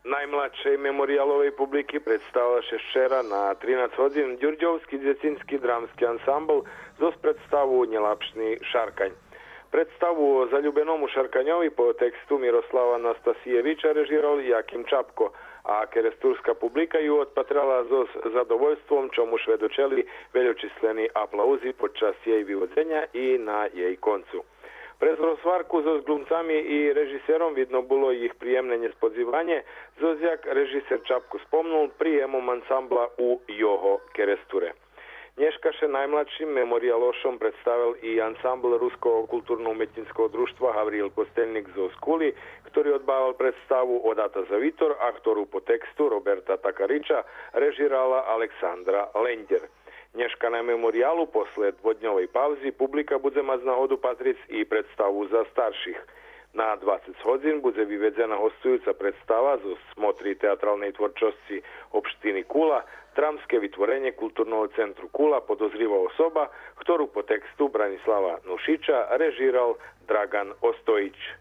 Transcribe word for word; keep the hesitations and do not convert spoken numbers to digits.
Наймладшей меморияловей публики представел ше вчера на тринац годзин Дюрдьовски дзецински драмски ансамбл зоз представу Нєлапшни шаркань. Представу о залюбеному шарканьови по тексту Мирослава Настасиєвича режирал Яким Чапко, а керестурска публика ю одпатрала зоз задовольством, чому шведочели вельочислени аплаузи под час єй виводзеня и на єй концу. През розгварку зоз ґлумцами и режисером видно було їх приємне нєсподзиванє, зоз, як режисер Чапко спомнул, приємом ансамбла у його Керестуре. Нєшка ше наймладшим мемориялошом представел и ансамбл Руского културно-уметнїцкого дружтва „Гавриїл Костельник” зоз Кули, хтори одбавел представу „Одата за витор”, а хтору по тексту Роберта Такарича режирала Александра Лендєр. Нєшка на мемориялу после дводньовей павзи публика будзе мац нагоду патриц и представу за старших. На двацец годзин будзе виведзена госцуюца представа зоз смотри театралней творчосци општини Кула, драмске витворенє Културного центру Кула „Подозрива особа”, хтору по тексту Бранислава Нушича режирал Драґан Остоїч.